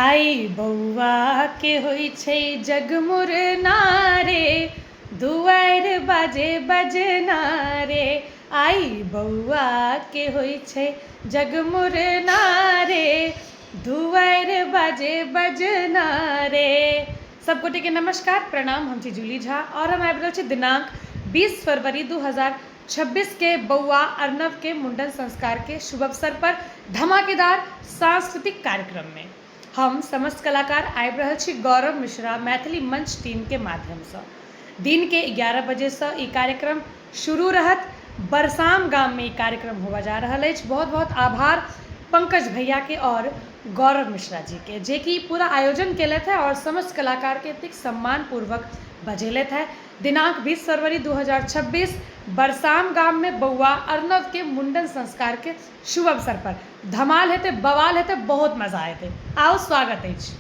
आइ बौआके होइ छै जगमुरना रे, दुआरि बाजे बजना रे। आइ बौआके होइ छै जगमुरना रे, दुआरि बाजे बजना रे। सब गोटे के नमस्कार, प्रणाम। हम छी जूली झा और हम आबि रहल छी दिनांक 20 फरवरी 2026 के बौआ अर्णव के मुंडन संस्कार के शुभ अवसर पर धमाकेदार सांस्कृतिक कार्यक्रम में हम समस्त कलाकार आबि रहल छी गौरव मिश्रा मैथिली मंच टीम के माध्यम से। दिन के 11 बजे से ई कार्यक्रम शुरू रहत। बरसाम गाम में ई कार्यक्रम होबय जा रहल अछि। बहुत बहुत आभार पंकज भैया के और गौरव मिश्रा जी के, जे कि पूरा आयोजन केलथि है और समस्त कलाकार के एतेक सम्मान पूर्वक बजेलथि है। दिनांक 20 फरवरी 2026 बरसाम गाम में बौआ अर्णव के मुंडन संस्कार के शुभ अवसर पर धमाल हेतै, बवाल हेतै, बहुत मजा एतै। आउ, स्वागत अछि।